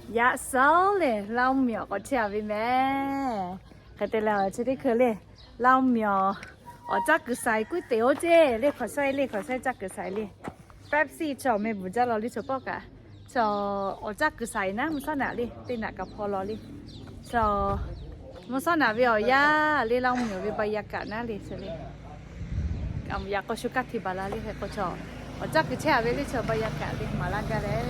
Yaꞈ shawˉ le, Laˇ oˇ miˬ awˬ k'awꞈ chehˇ a ve mehˍ. Hk'e te leh chi teˇ hkui le, Laˇ oˇ miˬ awˬ caˇ kuiˬ shaiˍ kuiˉ teꞈ oˇ ceˇ le, hk'awꞈ shawˉ le, hk'awꞈ shawˉ caˇ kuiˬ shaiˍ le. Pepsi chaw meh bvuhˬ jaˇ law le, chaw pawˆ kaꞈ, chaw awˬ caˇ kuiˬ shaiˍ naˉ mvuhˇ shawˉ naꞈ le, teˇ naꞈ kaꞈ hpaw law le. Chaw mvuhˇ shawˉ naꞈ ve awˬ yaˇ le, Laˇ oˇ miˬ awˬ ve บรรยากาศ naˉ le, chaw le. Yaꞈ k'aw shu kaˇ hti baˬ la le, hk'e k'o chaw awˬ caˇ kuiˬ chehˇ a ve le, chaw บรรยากาศ le maˍ laˇ gaˇ leh,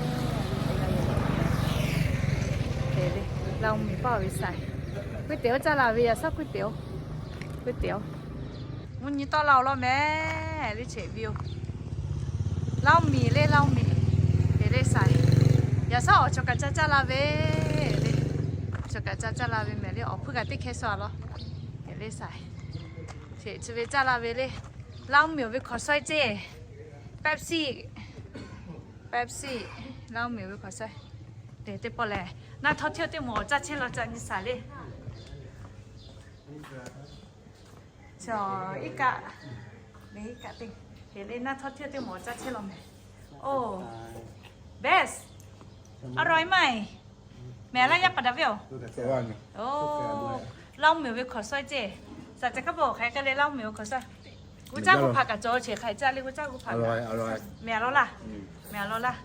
Laˇ oˇ miˬ paˆ ve shaiˍ, kuiˉ teꞈ oˇ caˇ la ve, yaꞈ shawˉ kuiˉ teꞈ oˇ, kuiˉ teꞈ oˇ. Mvuhˇ nyi tawˆ la-oˬ law mehˍ le, cheꞈ ve yoˬ. Laˇ oˇ miˬ le, Laˇ oˇ miˬ, hk'e le shaiˍ. Yaꞈ shawˉ awˬ chawˬ kaꞈ ca caˇ la ve le, chawˬ kaꞈ ca caˇ la ve mehˍ le, awˬ hpuiˇ kaꞈ teˇ hkeh sha law, hk'e le shaiˍ. Chi ve caˇ la ve le, Laˇ oˇ miˬ awˬ ve hk'awꞈ shawˉ ceˇ, Pepsi, Pepsi, Laˇ oˇ miˬ awˬ ve hk'awꞈ shawˉ. Teˇ pawˆ lehˬ, naˆ htawˇ hteˇ teˇ moˍ awˬ caˇ chehˇ law ca nyi shaˍ le. Chaw iˉ kaˆ, iˉ kaˆ teˇ, hk'e le naˆ htawˇ hteˇ teˇ moˍ awˬ caˇ chehˇ law mehˍ. Oˇ, best, อร่อยไหม mehˍ laˇ yaˇ paˍ daꞈ ve oˬ. Oˇ, Laˇ oˇ miˬ awˬ ve hk'awꞈ shawˉ ceˇ. Shaˍ ca hkaˉ bawˬ hk'aˬ hk'e le, Laˇ oˇ miˬ awˬ hk'awꞈ shawˉ. G'uˇ caˇ g'uˇ hpaꞈ kaꞈ cawˬ cheˬ hk'ai caˇ le, g'uˇ caˇ g'uˇ hpaꞈ kaꞈ. Mehˍ law laˇ, mehˍ law laˇ.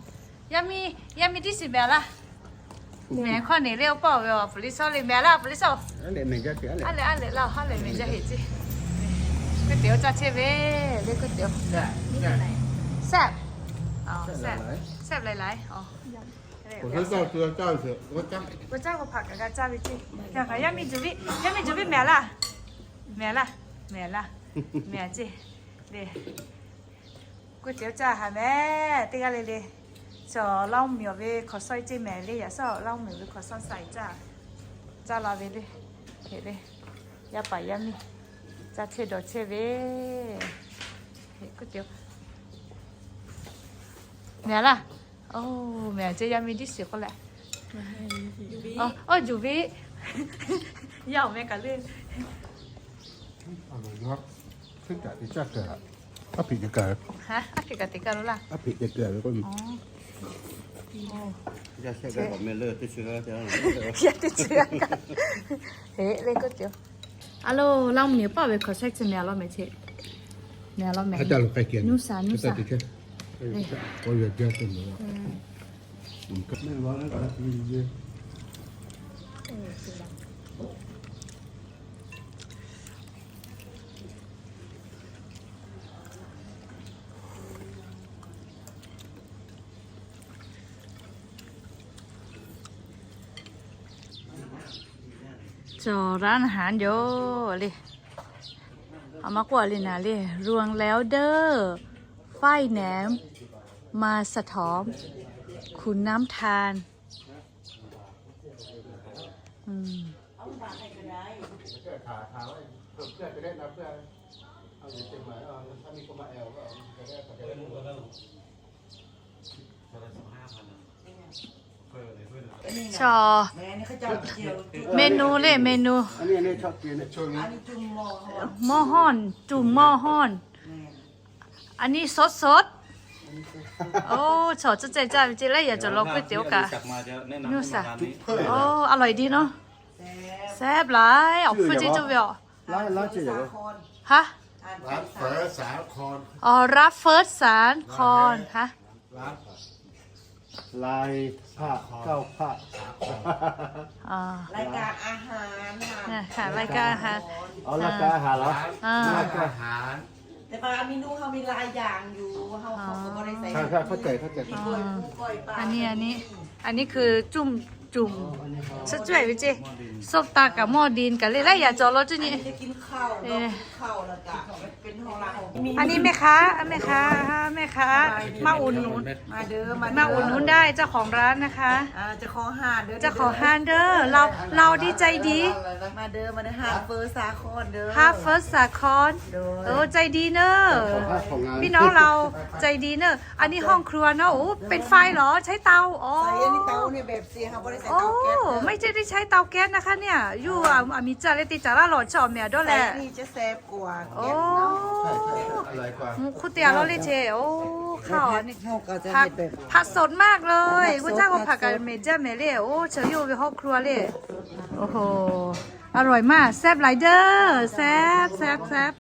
Yaˇ miˇ, yaˇ miˇ tiˉ shiˍ mehˍ laˇ. Mehˍ hkawˇ neˬ le, oˇ paˆ ve awˬ police le, mehˍ laˇ police. A lehˬ, a lehˬ laˇ, a lehˬ mehˍ jaˇ heˆ ceˇ. Kuiˉ teꞈ oˇ caˇ chehˇ ve le, kuiˉ teꞈ oˇ. Sehˆ, sehˆ lai lai. G'uˇ caˇ g'uˇ hpaꞈ kaꞈ g'a caˇ ve ceˇ. Yaˇ miˇ juˬ viˉ, yaˇ miˇ juˬ viˉ mehˍ laˇ, mehˍ laˇ, mehˍ laˇ, mehˍ ceˇ le. Kuiˉ teꞈ oˇ caˇ haˍ mehˍ teˇ g'aˇ le le. Chaw Laˇ oˇ miˬ awˬ ve hk'awꞈ shawˉ ceˇ mehˍ le, yaꞈ shawˉ Laˇ oˇ miˬ ve hk'awꞈ shawˉ shaiˍ caˇ, caˇ la ve le. Hk'e le, yaˇ paˍ yaˇ miˇ caˇ chehˇ dawˬ chehˇ ve. Kuiˉ teꞈ oˇ mehˍ laˇ. Oˇ, mehˍ ceˇ, yaˇ miˇ tiˉ shiˍ k'oˆ leh. Oˇ, juˬ viˉ, yaˇ awˬ meh kaꞈ le. Aˉ hpeꞈ kaꞈ teˇ kaˇ ve, aˉ hpeꞈ kaꞈ teˇ kaˇ lo laˇ. Aˉ hpeꞈ teˇ kaˇ ve k'o, yaˇ teˇ chi g'aˇ kaꞈ, heˆ le k'oˆ te. A lo, Laˇ oˇ miˬ paˆ ve hk'awꞈ shawˉ chi mehˍ law mehˍ ceˇ. Mehˍ law mehˍ. Nuˇ shaˍ, nuˇ shaˍ. Chaw ร้านอาหาร yoˬ le. A ma k'oˆ le naˍ le, โรงแรมเดอร์ ฝ้ายแหนม มาสะถอม ขุนน้ำทาน Chaw, เมนู le, เมนู. หม้อห้อน จุ่มหม้อห้อน. อันนี้ สดๆ. Oˇ, chaw tcuh ceh caˇ ve ceˇ leh, yaꞈ cawˬ law ก๋วยเตี๋ยว kaꞈ. Nuˇ shaˍ. Oˇ, อร่อยดีเนาะ. Sehˉ laiˉ awˬ hpfuhˇ ceˇ cawˬ ve awˬ. Haˉ? ร้านเฝอสาคร Awˬ, ร้านเฝอสาคร haˉ. ลายพระเก้าพระ รายการอาหารค่ะ รายการอาหาร อ๋อ รายการอาหารเหรอ ร้านอาหาร แต่ว่าเมนูเขามีหลายอย่างอยู่ เขาเขาก็บ่ได้ใส่ ใช่ใช่ เข้าใจเข้าใจ มีกล้วยปูกล้วยปลา อันนี้ อันนี้ อันนี้คือจุ่ม จุ่ม อ๋อ อันนี้ ส้มตำกับหม้อดินกับเละๆ yaꞈ cawˬ law ceˇ nyi. อันนี้แม่ค้า แม่ค้า แม่ค้า มาอุดหนุน มาอุดหนุนได้ เจ้าของร้านนะคะ เจ้าของร้านเด้อ เรา เราดีใจดี มาเด้อ มาเด้อ ร้านเฝอสาครเด้อ ร้านเฝอสาคร โดย เออ ใจดีเนอะ พี่น้องเราใจดีเนอะ อันนี้ห้องครัวเนอะ โอ้ เป็นไฟเหรอ ใช้เตา อ๋อ ใช้อันนี้เตาเนี่ยแบบเสียงเขาบ่ได้ โอ้ ไม่ใช่ได้ใช้เตาแก๊สนะคะเนี่ย อยู่ อ่ะ อ่ะ มีจ่าเลย ตีจ่าละหล่อเจาะเมียด้วยแหละ โอ้ หมูคุเตียเราเลยเช โอ้ ข้าวอันนี้ ผัก ผักสดมากเลย คุณเจ้าก็ผักกับเมเจอร์เมเล่ โอ้ เชออยู่ในห้องครัวเลย โอ้โห อร่อยมาก แซ่บหลายเด้อ แซ่บ แซ่บ แซ่บ